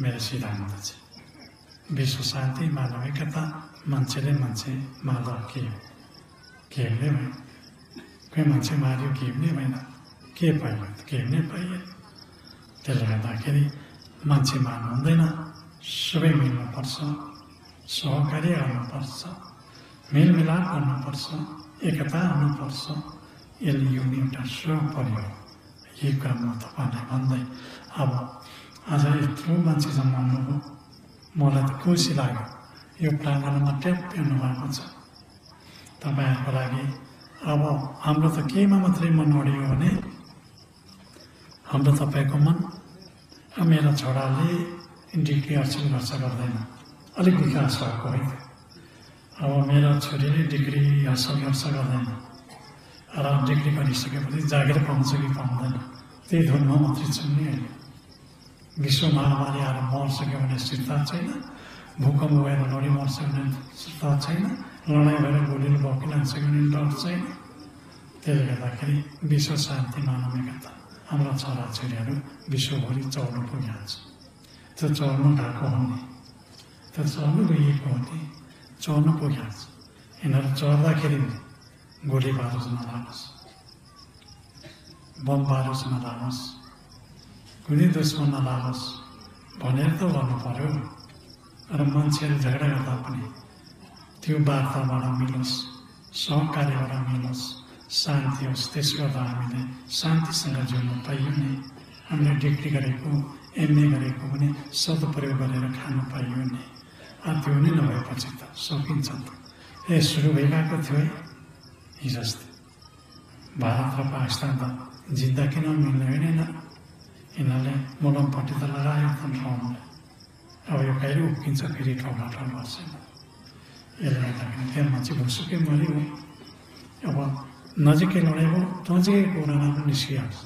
मेरो सिद्धान्त चाहिँ विश्व शान्ति मानव एकता, मान्छेले मान्छे मार्दा के हो? केहीले भएन। कोही मान्छे मार्यो, केही पनि भएन। के पाइयो? केही पनि पाइएन। त्यसले गर्दाखेरि मान्छे मार्नु हुँदैन, सबै मिल्नुपर्छ, सहकार्य गर्नुपर्छ, मेलमिलाप गर्नुपर्छ, एकता हुनुपर्छ। यसले यो एउटा स्रोत पर्यो। यही कुरा म तपाईँलाई भन्दै अब आज यत्रो मान्छे जन्माउनु हो, मलाई त खुसी लाग्यो। यो प्राङ्गणमा ट्याप्पिनु भएको छ तपाईँहरूको लागि। अब हाम्रो त केमा मात्रै मन अडियो भने हाम्रो तपाईँको मन। मेरो छोराले डिग्री हासिल गर्दैन, अलिक विकास भएको होइन। अब मेरो छोरीले डिग्री हासिल गर्दैन, र डिग्री गरिसकेपछि जागिर पाउँछ कि पाउँदैन, त्यही धुनमा मात्रै छन् नि। अहिले विश्व महामारी आएर मर्सक्यो भने स्थिरता छैन, भूकम्प भएर लडी मर्छ भने स्थिरता छैन, लडाइँ भएर गोलीले बकिलान्छ भने डर छैन। त्यसले गर्दाखेरि विश्व शान्ति मानव एकता हाम्रा छोराछोरीहरू विश्वभरि चढ्नु पुगेको छ। त्यो चढ्नु गएको हो नि, त्यो चढ्नु गइएको हो नि, चढ्नु पुगेको छ। यिनीहरू चढ्दाखेरि गोली बारुद नलागोस्, बम बारुद नलागोस्, कुनै दुश्मन नलागोस् भनेर त गर्नु पर्यो। र मान्छेहरू झगडा गर्दा पनि त्यो वार्ताबाट मिलोस्, सहकार्यबाट मिलोस्, शान्ति होस्। त्यसो गर्दा हामीले शान्तिसँग जिउनु पाइयो नि। हामीले डिग्री गरेको, एमए गरेको पनि सदुपयोग गरेर खानु पाइयो नि। त्यो नै नभएपछि त सकिन्छ त। सुरु भइरहेको थियो है हिजो अस्ति। भारत र पाकिस्तान त जित्दा किन मिल्ने होइन। यिनीहरूले मलमपट्टि त लगायो त ठाउँले। अब यो कहिले उक्किन्छ फेरि ठाउँमा ठाउँ गर्छ। यसले गर्दाखेरि त्यहाँ मान्छे भुसुकै मऱ्यो। अब नजिकै लडाइँ भयो, नजिकै कोरोना पनि निस्किहाल्छ,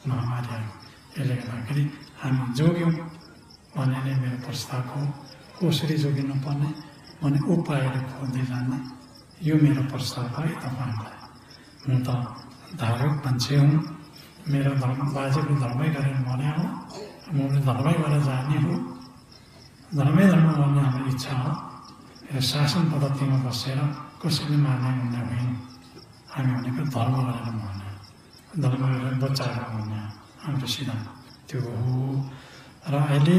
महामारी आयो। यसले गर्दाखेरि हामी जोग्यौँ भन्ने नै मेरो प्रस्ताव हो। कसरी जोगिनुपर्ने भने उपायहरू खोज्दै जान्न, यो मेरो प्रस्ताव है तपाईँहरूलाई। म त धार्मिक मान्छे हुँ। मेरो धर्म बाजेको धर्मै गरेर भने हो, म धर्मै गरेर जाने हो। धर्म गर्ने हाम्रो इच्छा हो। र शासन पद्धतिमा बसेर कसैले मान्ने हुने होइन। हामी भनेको धर्म गरेर मान्ने, धर्म गरेर बचाएर मान्ने हाम्रो सिद्धान्त त्यो हो। र अहिले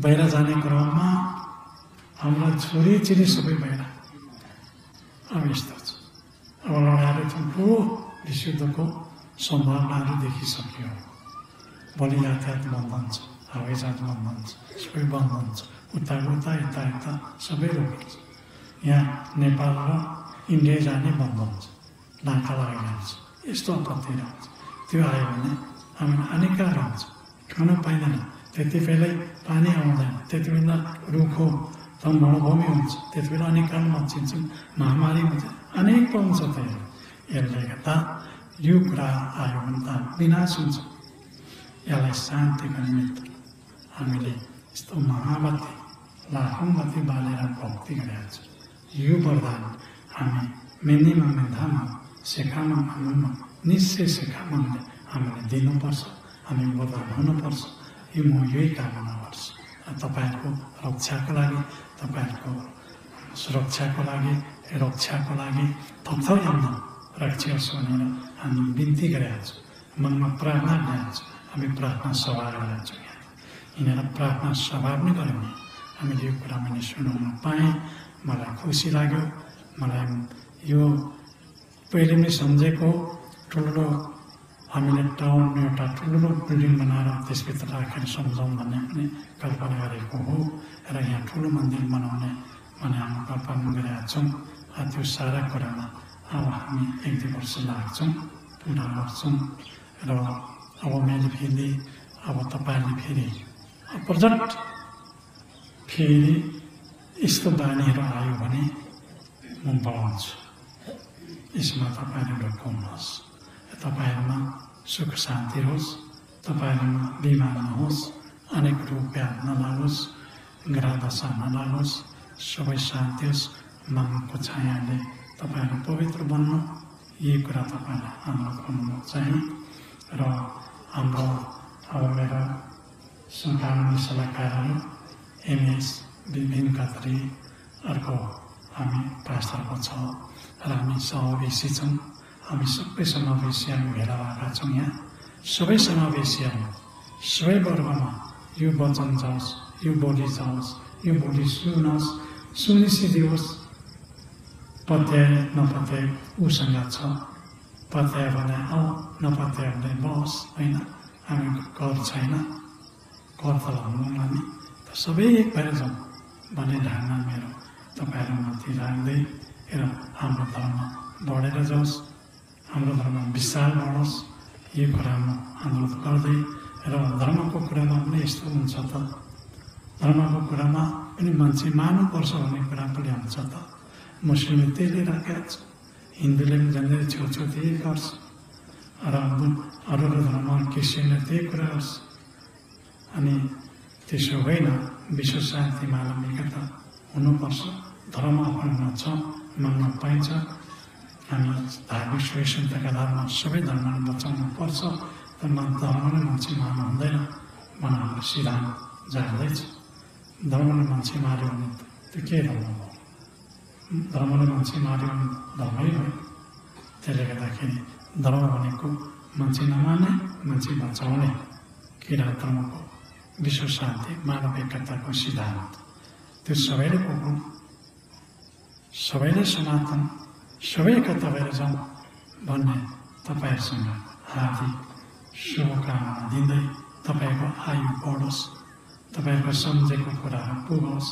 बाहिर जाने क्रममा हाम्रा छोरीचेली सबै बाहिर। अब यस्तो छ, अब लडाइँहरू ठुलो विश्वयुद्धको सम्भावनाहरू देखिसक्यो। भोलि यातायात बन्द हुन्छ, हवाईजहाज बन्द हुन्छ, सबै बन्द हुन्छ। उता यता सबै रोकिन्छ। यहाँ नेपाल र इन्डिया जाने बन्द हुन्छ, नाका लगाइहाल्छ। यस्तो आपत्तिहरू हुन्छ। त्यो आयो भने हामीलाई हानिकार हुन्छ, खान पाइँदैन। त्यति बेलै पानी आउँदैन, त्यति बेला रुखो त मरुभूमि हुन्छ, त्यति बेला अनेकाल मचिन्छ, महामारी हुन्छ, अनेक पाउँछ। त्यही यसले गर्दा यो कुरा आयो भने त विनाश हुन्छ। यसलाई शान्तिको निमित्त हामीले यस्तो महामती लाखौँ मती बालेर भक्ति गरेका छौँ। यो वरदान हामी मेन्दिमा मेन्धामा शेखामा मानुमा निश्चय शेखामाले हामीले दिनुपर्छ। हामी वरदान हुनुपर्छ। यो म यही कामना गर्छु। तपाईँहरूको रक्षाको लागि, तपाईँहरूको सुरक्षाको लागि, रक्षाको लागि थपथप रक्षोस् भनेर हामी बिन्ती गरेका छौँ। मनमा प्रार्थना गरेका छौँ। हामी प्रार्थना सभा गरेका छौँ। यिनीहरू प्रार्थना सभा पनि गऱ्यौँ। हामीले यो कुरा मैले सुनाउन पाएँ, मलाई खुसी लाग्यो। मलाई यो पहिले नै सम्झेको ठुलो हामीले टाउन एउटा ठुलो बिल्डिङ बनाएर त्यसभित्र राखेर सम्झौँ भन्ने पनि कल्पना गरेको हो। र यहाँ ठुलो मन्दिर बनाउने भने हामी कल्पना गरेका छौँ। त्यो सारा कुरामा अब हामी 1-2 वर्ष लाग्छौँ, पुरा गर्छौँ। र अब मैले फेरि अब तपाईँहरूले फेरि प्रजट फेरि यस्तो बानीहरू आयो भने म बढाउँछु। यसमा तपाईँहरू ढुकाउनुहोस्। तपाईँहरूमा सुख शान्ति होस्, तपाईँहरूमा बिमार नहोस्, अनेक रोग व्याध नलागोस्, ग्रह दशा नलागोस्, सबै शान्ति होस्। मनको छायाले तपाईँहरू पवित्र बन्नु, यही कुरा तपाईँले अनुरोध गर्नु चाहिँ। र हाम्रो अब मेरा कानुनी सल्लाहकारहरू एमएस विभिन्न कतरी अर्को हामी पास्टरको छ र हामी समावेशी छौँ। हामी सबै समावेशीहरू भेला भएका छौँ। यहाँ सबै समावेशीहरू सबै वर्गमा यो वचन जाओस्, यो बोली जाओस्, यो बोली सुनोस्, सुनिसिदियोस्। पत्याए नपत्याए उसँग छ, पत्याए भने आऊ, नपत्याए भने बस। होइन, हामी कर छैन, कर त लाउनु हामी त सबै एक भएर जाउँ भन्ने धारणा मेरो तपाईँहरूमाथि राख्दै र हाम्रो धर्म बढेर जाओस्, हाम्रो धर्म विशाल बढोस्, यो कुरामा अनुरोध गर्दै। र धर्मको कुरामा पनि यस्तो हुन्छ त, धर्मको कुरामा पनि मान्छे मान्नुपर्छ भन्ने कुरा पनि हुन्छ त। मुस्लिमले त्यसले राखेको छ, हिन्दूले पनि झन्डै छेउछेउ त्यही गर्छ, र अरू धर्म क्रिस्चियनले त्यही कुरा गर्छ। अनि त्यसो होइन, विश्व शान्ति मानविकता हुनुपर्छ। धर्म आफ्नो छ, मान्न पाइन्छ। हामी धार्मिक स्वयंसन्ताका आधारमा सबै धर्मलाई बचाउनु पर्छ। तर धर्मले मान्छे मार्नु हुँदैन भन्न हाम्रो सिद्धान्त जाँदैछ। धर्मले मान्छे मार्यो भने त्यो के धर्म हो? धर्मले मान्छे मार्यो भने धर्मै हो। त्यसले गर्दाखेरि धर्म भनेको मान्छे नमान्ने, मान्छे बचाउने, किराँतर्मको विश्व शान्ति मानव एकताको सिद्धान्त त्यो सबैले पुग्नु सबैले सनातन सबै एकता भएर जाउँ भन्ने तपाईँहरूसँग हार्दिक शुभकामना दिँदै तपाईँको आयु बढोस् तपाईँहरूको सम्झेको कुराहरू पुगोस्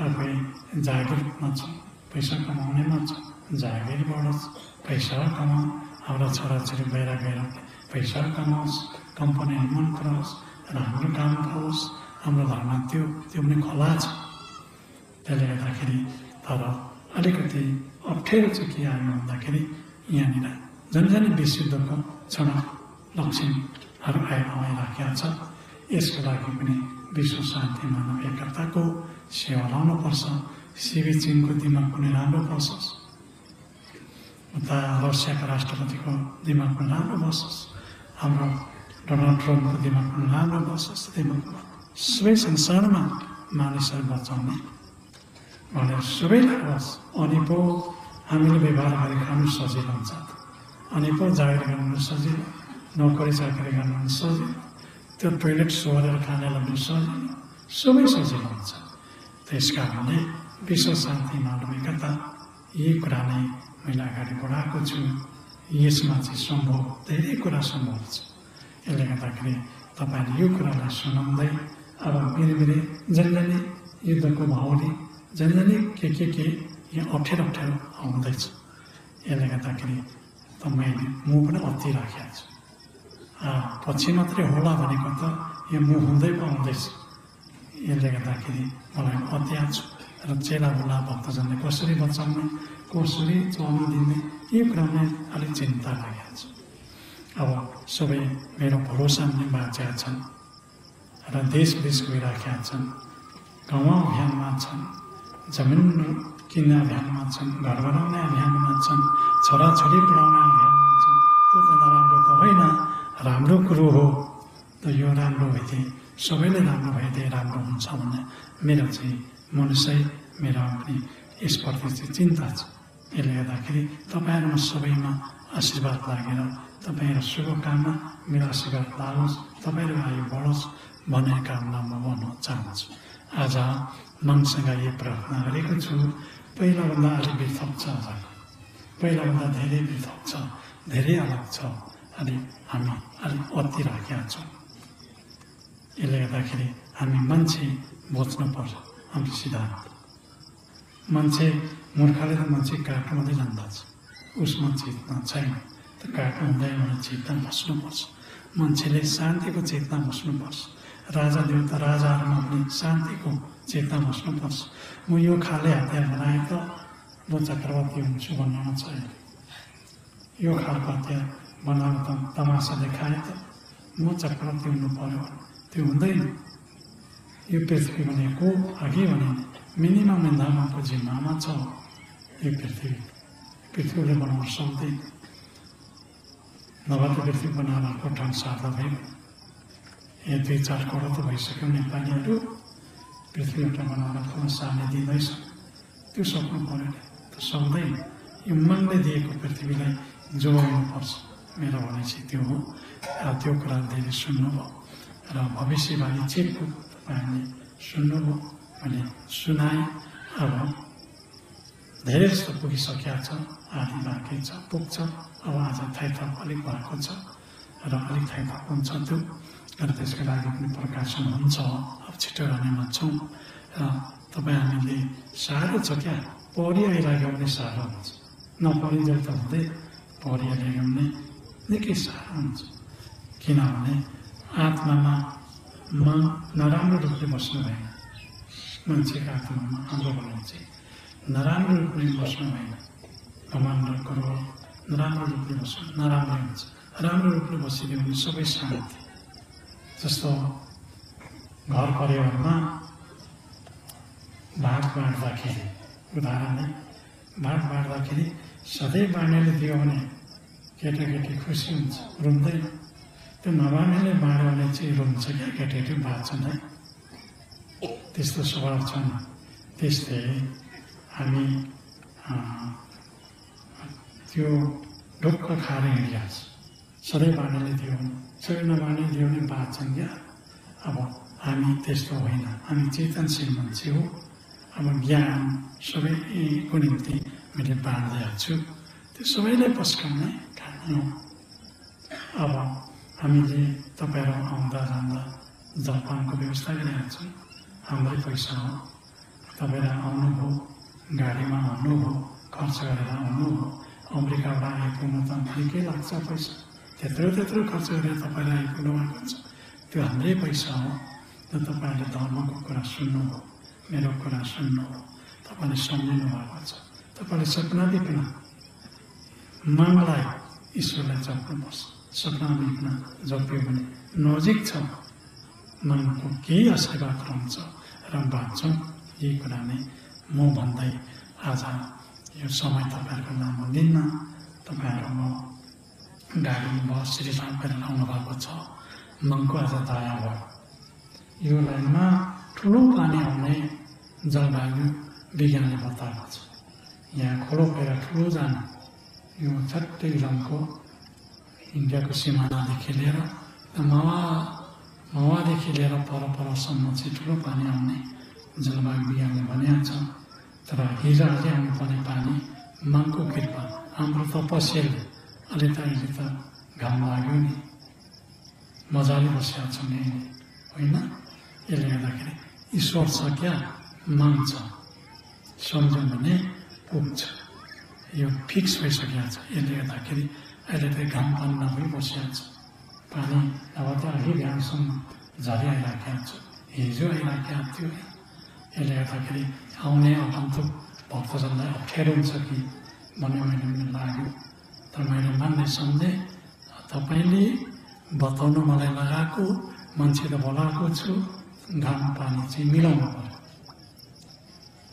आफै जागिरमा छ पैसा कमाउनेमा छ जागिर बढोस् पैसा कमाऊ हाम्रा छोराछोरी गएर पैसा कमाओस् कम्पनी मन पराओस् राम्रो काम पाओस् हाम्रो धर्म त्यो पनि खोला छ त्यसले गर्दाखेरि तर अलिकति अप्ठ्यारो चाहिँ के आयो भन्दाखेरि यहाँनिर जन विशुद्धको छनक लक्षणहरू आइराखेका छ यसको लागि पनि विश्व शान्ति मानव एकताको सेवा लाउनुपर्छ सिभी चिनको दिमाग पनि राम्रो बसोस् उता रसियाका राष्ट्रपतिको दिमाग पनि राम्रो बसोस् हाम्रो डोनाल्ड ट्रम्पको दिमाग पनि राम्रो बसोस् सबै संसारमा मानिसहरू बचाउने भनेर सबैलाई होस् अनि पो हामीले व्यवहार गरी खानु सजिलो हुन्छ अनि पो जागिर गर्नु सजिलो नोकरी चाकरी गर्नु सजिलो त्यो टोइलेट सोहोरेर खाना लाग्नु सजिलो सबै सजिलो हुन्छ त्यस कारणले विश्व शान्ति मानव एकता यही कुरा नै मैले अगाडि बढाएको छु यसमा चाहिँ सम्भव धेरै कुरा सम्भव छ यसले गर्दाखेरि तपाईँले यो कुरालाई सुनाउँदै अब बिरे जसले युद्धको भावले जसले के यहाँ अप्ठ्यारो आउँदैछ यसले गर्दाखेरि मैले म पनि अति राखेको छु पछि मात्रै होला भनेको त यो म हुँदै पाउँदैछ यसले गर्दाखेरि मलाई अत्याज छु र चेला बुला भक्तजनले कसरी बचाउने कसरी चल्न दिने यो कुरामा अलिक चिन्ता लागेको छ अब सबै मेरो भरोसा नै बाँचेका छन् र देश विदेश गइराखेका छन् गाउँ अभियानमा छन् जमिन किन्ने अभियानमा छन् घर बनाउने अभियानमा छन् छोराछोरी पढाउने अभियानमा छन् त्यो त नराम्रो त होइन राम्रो कुरो हो त यो राम्रो भइदिए सबैले राम्रो भइदिए राम्रो हुन्छ भन्ने मेरो चाहिँ मनुष्य मेरो पनि यसप्रति चाहिँ चिन्ता छ यसले गर्दाखेरि तपाईँहरूमा सबैमा आशीर्वाद लागेर तपाईँहरू शुभकामना मेरो आशीर्वाद लागोस् तपाईँहरू आयु बढोस् भन्ने कामना म गर्न चाहन्छु आज मनसँग यो प्रार्थना गरेको छु पहिलाभन्दा अलिक पृथक छ पहिलाभन्दा धेरै पृथक छ धेरै अलग छ अनि हामी अलिक अति राखेका छौँ यसले गर्दाखेरि हामी मान्छे बुझ्नुपर्छ हाम्रो सिद्धान्त मान्छे मूर्खले त मान्छे काटो हुँदै जान्दछ उसमा चेतना छैन त काटो हुँदै भने चेतना बस्नुपर्छ मान्छेले शान्तिको चेतना बस्नुपर्छ राजा देवता राजाहरूमा पनि शान्तिको चेतना बस्नुपर्छ म यो खाले हतियार बनाए त म चक्रवर्ती हुन्छु भन्नेमा छैन यो खालको हतियार बनाएर त तमासा देखाए त म चक्रवर्ती हुनु पर्यो त्यो हुँदैन यो पृथ्वी भनेको अघि भने मिनिमम इन्धामाको जिम्मामा छ यो पृथ्वीले बनाउन सक्दैन नभए त पृथ्वी बनाएर अर्को ठाउँ सार्दा भयो यो 2-4 करोड त भइसक्यो नेपालीहरू पृथ्वी एउटा बनाएर ठाउँ सार्ने दिँदैछ त्यो सक्नु पऱ्यो त सक्दैन यो मनले दिएको पृथ्वीलाई जोगाउनुपर्छ मेरो भनाइ चाहिँ त्यो हो र त्यो कुरा धेरै सुन्नुभयो र भविष्यवाणी चेपको तपाईँहरूले सुन्नुभयो भने सुनाए अब धेरै जस्तो पुगिसकेका छ आदि बाँकी छ पुग्छ अब आज थाइथप अलिक भएको छ र अलिक थाइथप हुन्छ त्यो र त्यसको लागि पनि प्रकाशन हुन्छ अब छिटो गर्नेमा छौँ र तपाईँ हामीले साह्रो छ क्या पढी आइरहेको पनि साह्रो हुन्छ नपढिन्जेल त हुँदै पढी आइरहेको पनि निकै साह्रो हुन्छ किनभने आत्मामा नराम्रो रूपले बस्नु भएन मान्छेको आत्मामा हाम्रो भनाइ चाहिँ नराम्रो रूपले बस्नु भएन घमण्ड क्रोध नराम्रो रूपले बस्नु नराम्रो हुन्छ राम्रो रूपले बसिदियो भने सबै शान्ति जस्तो घर परिवारमा भात बाँड्दाखेरि उदाहरणले भात बाँड्दाखेरि सधैँ बाँड्नेले दियो भने केटाकेटी खुसी हुन्छ रुम्दैन त्यो नबाँड्नेले बाँड्यो भने चाहिँ रुम्छ क्या केटाकेटी बाँच्छन् है त्यस्तो स्वभाव छन् त्यस्तै हामी त्यो ढुक्क खाएर हिँडिहाल्छ सधैँ बाँड्ने दियो भने सबै नबाँड्ने दियो भने बाँच्छन् क्या। अब हामी त्यस्तो होइन, हामी चेतनशील मान्छे हो। अब ज्ञान सबैको निम्ति मैले बाँड्दै छु, त्यो सबैलाई पस्काउने खाने हो। अब हामीले तपाईँहरू आउँदा जाँदा जलपानको व्यवस्था गरिरहेको छौँ, हाम्रै पैसा हो। तपाईँहरू आउनुभयो, गाडीमा आउनुभयो, खर्च गरेर आउनुभयो। अमेरिकाबाट आइपुग्नु त निकै लाग्छ पैसा, त्यत्रो खर्च गरेर तपाईँलाई आइपुग्नु भएको छ, त्यो हाम्रै पैसा हो। र तपाईँहरूले धर्मको कुरा सुन्नुभयो, मेरो कुरा सुन्नुभयो, तपाईँले सम्झिनु भएको छ। तपाईँले सपना देख्न मनलाई ईश्वरलाई जप्नुपर्छ। सपना देख्न जप्यो भने नजिक छ, मनको केही आशीर्वाद रहन्छ र बाँच्छौँ। यही कुरा नै म भन्दै आज यो समय तपाईँहरूको लामो दिनमा तपाईँहरूको गाडी बस रिजर्भ गरेर आउनु भएको छ। मनको आज दया भयो। यो लाइनमा ठुलो पानी आउने जलवायु विज्ञानले बताएको छ। यहाँ खोलो पहिला ठुलो जाने यो छट्टै रङको इन्डियाको सिमानादेखि लिएर मावादेखि लिएर परसम्म चाहिँ ठुलो पानी आउने जलवायु विज्ञानले भनेको छ। तर हिजो आज आउनुपर्ने पानी मनको कृपा, हाम्रो तपस्याले अहिले त घाम लाग्यो नि, मजाले बसेका छौँ नि होइन। यसले गर्दाखेरि ईश्वर छ क्या, माग छ, सम्झौँ भने पुग्छ। यो फिक्स भइसकेको छ। यसले गर्दाखेरि अहिले त घाम पनि नभई बसिरहेको छ। पानी नभए त अलि बिहानसम्म झरी आइराखेको छ, हिजो आइराखेको थियो। यसले गर्दाखेरि आउने आगन्तुक भक्तजनलाई अप्ठ्यारो हुन्छ कि भन्ने मैले लाग्यो। तर मैले मान्ने सम्झेँ, तपाईँले बताउनु मलाई लगाएको, मान्छे त बोलाएको छु, घाम पानी चाहिँ मिलाउनु पर्यो।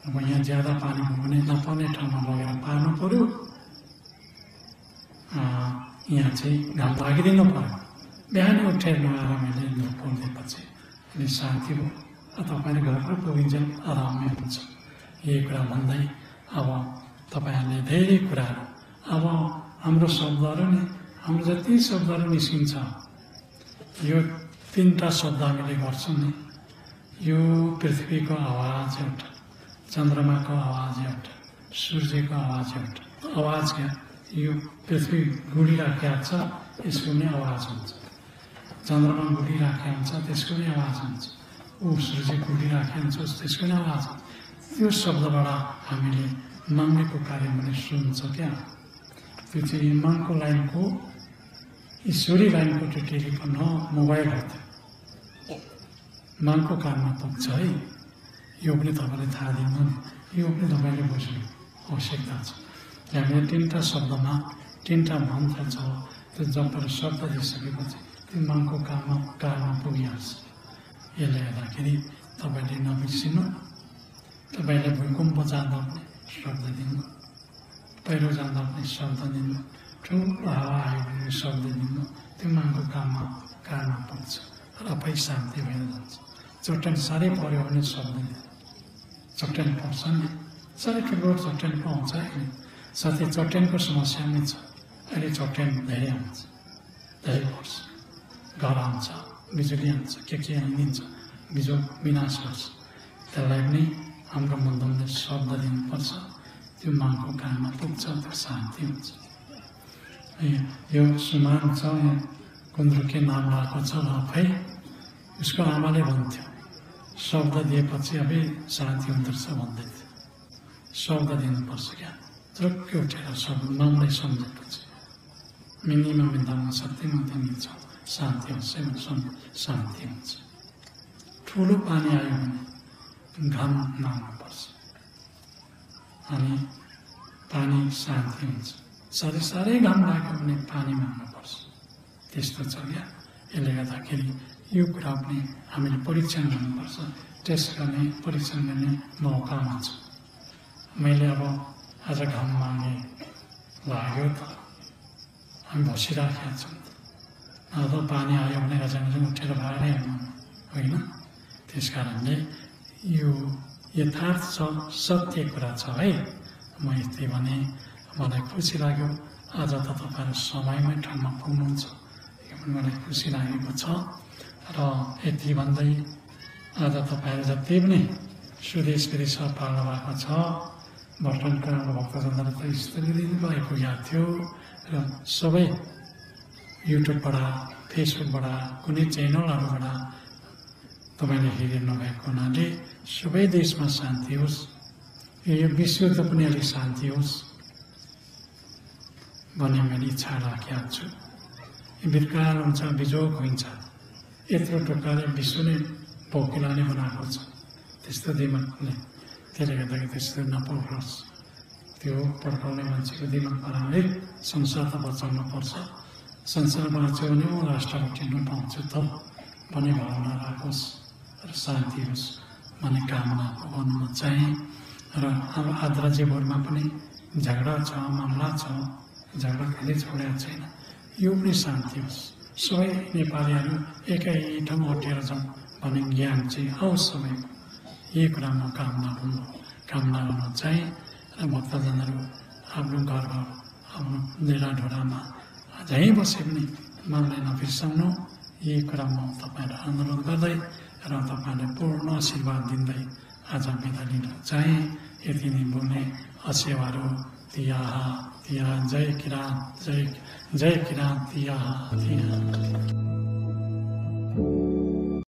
अब यहाँ ज्यादा पानी भयो भने नपर्ने ठाउँमा लगेर पार्नु पर्यो, यहाँ चाहिँ घाम लागिदिनु पर्यो। बिहानै उठेर नआएर मैले धुप पोल्दिएपछि अनि शान्ति भयो। तपाईँले घरको पुगिन्जेल आरामै हुन्छ। यही कुरा भन्दै अब तपाईँहरूले धेरै कुराहरू, अब हाम्रो शब्दहरू नि, हाम्रो जति शब्दहरू निस्किन्छ, यो 3टा शब्द हामीले गर्छौँ नि। यो पृथ्वीको आवाज एउटा, चन्द्रमाको आवाज एउटा, सूर्यको आवाज एउटा। आवाज क्या, यो पृथ्वी गुडिराखेको छ, यसको नै आवाज हुन्छ। चन्द्रमा गुडिराखेको हुन्छ, त्यसको नै आवाज हुन्छ। सूर्य गुडिराखेको हुन्छ, त्यसको नै आवाज हुन्छ। त्यो शब्दबाट हामीले माग्नेको कार्य भने सुन्छ क्या। त्यो चाहिँ मनको लाइनको, ईश्वरी लाइनको त्यो टेलिफोन हो, मोबाइल हो। त्यो मनको काममा पुग्छ है। यो पनि तपाईँले थाहा दिनु, यो पनि तपाईँले बुझ्नु आवश्यकता छ। हामीले 3टा शब्दमा 3टा मन्त्र छ। त्यो जपहरू शब्द दिइसकेपछि त्यो मनको काममा पुगिहाल्छ। यसले गर्दाखेरि तपाईँले नबिर्सिनु। तपाईँले भूकम्प जाँदा पनि शब्द दिनु, पहिरो जाँदा पनि शब्द दिनु, ठुलो हावा आयो भने शब्द दिनु। त्यो मनको काममा पुग्छ र आफै शान्ति भएर जान्छ। चट्यान साह्रै पऱ्यो भने शब्द दिनु, चट्यान पर्छ नि, साह्रै ठुलो चट्यान पाउँछ होइन। साथै चट्यानको समस्या नै छ। अहिले चट्यान धेरै आउँछ, धेरै पर्छ, घर आउँछ, बिजुली आउँछ, के आइदिन्छ, बिजोग विनाश गर्छ। त्यसलाई पनि हाम्रो मन्दमले शब्द दिनुपर्छ। त्यो मनको काममा पुग्छ, त्यो शान्ति हुन्छ। यो सुमान छ, गुन्द्रुके नाम आएको छ आफै। उसको आमाले भन्थ्यो, शब्द दिएपछि अब शान्ति हुँदो रहेछ भन्दै थियो। शब्द दिनुपर्छ क्या, चुरुक्कै उठेर शब्द नामलाई सम्झेपछि मिनिमम दाममा सत्यमा दिन्छ, शान्ति हुन्छ, शान्ति हुन्छ। ठुलो पानी आयो भने घाम माग्नुपर्छ अनि पानी शान्ति हुन्छ। साह्रै घाम लाग्यो भने पानी माग्नुपर्छ। त्यस्तो छ क्या। यसले गर्दाखेरि यो कुरा पनि हामीले परीक्षण गर्नुपर्छ। टेस्ट गर्ने, परीक्षण गर्ने मौकामा छ। मैले अब आज घाम मागे लाग्यो त हामी बसिराखेका छौँ। अब पानी आयो भने गजन उठेर बाहिरै होइन। त्यस कारणले यो यथार्थ छ, सत्य कुरा छ है। म यति भने मलाई खुसी लाग्यो। आज त तपाईँहरू समयमै ठाउँमा पुग्नुहुन्छ। पनि मलाई खुसी लागेको छ र यति भन्दै आज तपाईँहरू जति पनि सुदेश विदेश पाल्नु भएको छ भर्टनका भक्तजनहरू त स्थगित भएको याद थियो र सबै युट्युबबाट फेसबुकबाट कुनै च्यानलहरूबाट तपाईँले हेरिनु भएको हुनाले सबै देशमा शान्ति होस् यो विश्वको पनि अलिक शान्ति होस् भन्ने मैले इच्छा राखेको छु विरकाल हुन्छ बिजोग हुन्छ यत्रो टोकाले विश्व नै भोकिला नै बनाएको छ त्यस्तो दिमागले त्यसले गर्दाखेरि त्यस्तो नपरोस् त्यो पड्काउने मान्छेको दिमाग पाराले संसार त बचाउनु पर्छ संसार बाँच्यो भने म राष्ट्र बचाउनु पाउँछु त भन्ने भावना राखोस् र शान्ति होस् भन्ने कामना गर्नु चाहे र अब आद्राजीभरमा पनि झगडा छ मामला छ झगडा कहिले छोडेको छैन यो पनि शान्ति होस् सबै नेपालीहरू एकै ठाउँ अटेर जाउँ भन्ने ज्ञान चाहिँ आओस् सबैको यही कुरा म कामना गर्न चाहे र भक्तजनहरू आफ्नो घर आफ्नो डेरा ढोरामा जहीँ बसे पनि मनलाई नबिर्साउनु यही कुरा म तपाईँहरूलाई अनुरोध गर्दै र तपाईँहरूलाई पूर्ण आशीर्वाद दिँदै आज बिदा लिन चाहे यति नै बोल्ने असेवाहरू तिया जय किरात जय किरात तिया